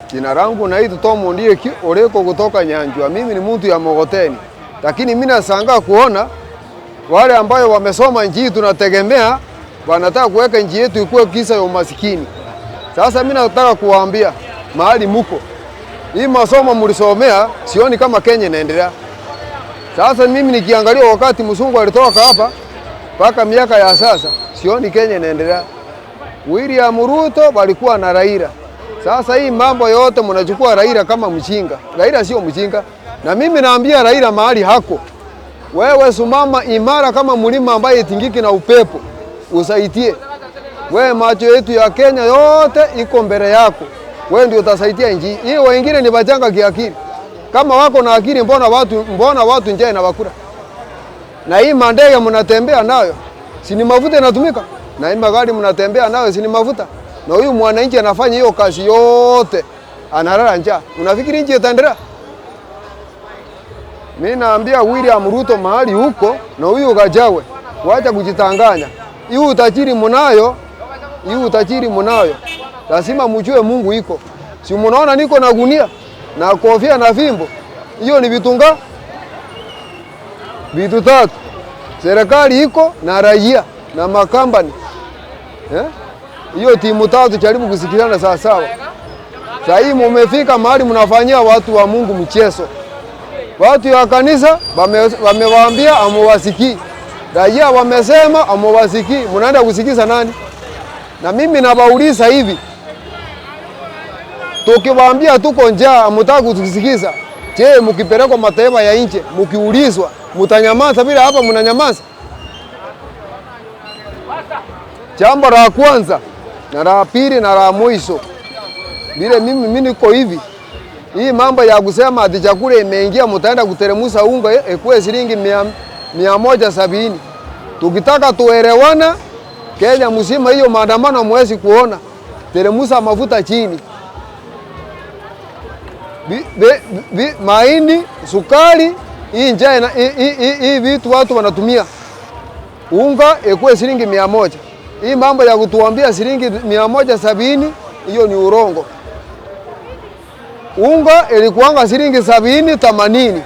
Jina langu naitwa Tom Ondieki Oreko kutoka Nyanjwa. Mimi ni mtu ya Mogoteni, lakini mimi nashangaa kuona wale ambayo wamesoma nchi hii tunategemea wanataka kuweka nchi yetu ikuwe kisa ya umasikini. Sasa mimi nataka kuwaambia mahali muko, hii masomo mlisomea, sioni kama Kenya inaendelea. Sasa mimi nikiangalia wakati mzungu alitoka hapa mpaka miaka ya sasa, sioni Kenya inaendelea. William Ruto walikuwa na Raila. Sasa hii mambo yote mnachukua Raila kama mjinga. Raila sio mjinga. Na mimi naambia Raila mahali hako, wewe simama imara kama mlima ambaye itingiki na upepo, usaidie. Wewe macho yetu ya Kenya yote iko mbele yako. Wewe ndio utasaidia nchi hii. Wengine ni bajanga kiakili. Kama wako na akili, mbona watu njaa inawakula? Na hii mandege mnatembea nayo, si ni mafuta inatumika? Na hii magari mnatembea nayo, si ni mafuta? Na huyu mwananchi anafanya hiyo kazi yote, analala njaa. Unafikiri nchi itaendelea? Mimi naambia William Ruto mahali huko na huyu Gachagua, wacha kujitanganya. Hii utajiri mnayo, hii utajiri mnayo. Lazima mjue Mungu iko. Si mnaona niko na gunia na kofia na fimbo? Hiyo ni vitunga vitu tatu. Serikali iko na raia na makampani. Eh? Hiyo timu tatu jaribu kusikilizana sawa sawa. Sasa hii mumefika mahali mnafanyia watu wa Mungu mchezo. Watu ya kanisa wamewaambia amuwasikii. Raia wamesema amuwasikii. Mnaenda kusikiza nani? Na mimi nawauliza hivi, tukiwaambia tuko njaa hamtaki kutusikiza. Je, mkipelekwa mataifa ya nje mkiulizwa mtanyamaza bila hapa mnanyamaza? Jambo la kwanza na la pili na la mwisho, vile mimi niko hivi, hii mambo ya kusema ati chakula imeingia mtaenda kuteremusa unga ikuwe shilingi 170. Tukitaka tuelewana Kenya mzima, hiyo maandamano mwezi kuona teremusa mafuta chini, mahindi, sukari, hii njaa, hii vitu watu wanatumia unga ikuwe shilingi 100. Hii mambo ya kutuambia shilingi 170 hiyo ni urongo. Unga ilikuanga shilingi 70 80.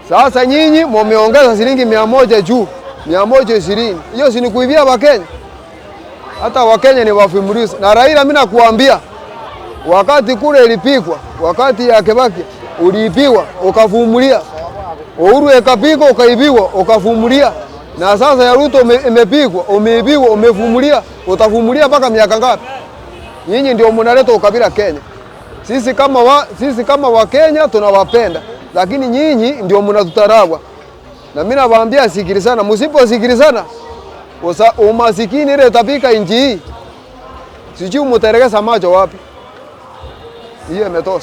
Sasa nyinyi mumeongeza shilingi 100 juu, 120. Hiyo si ni kuibia Wakenya? Hata Wakenya ni wavumilivu. Na Raila mimi nakuambia, wakati kule ilipigwa, wakati ya Kibaki uliibiwa ukavumilia. Uhuru ikapigwa ukaibiwa ukavumilia. Na sasa ya Ruto imepigwa, umeibiwa, umevumilia, utavumilia mpaka miaka ngapi? Nyinyi ndio mnaleta ukabila Kenya. Sisi kama Wakenya tunawapenda, lakini nyinyi ndio mnatutarawa. Na mimi nawaambia sikilizana, msiposikilizana umasikini ile itapika nchi hii. Sijui mtaelekeza macho wapi. Hiyo imetosha.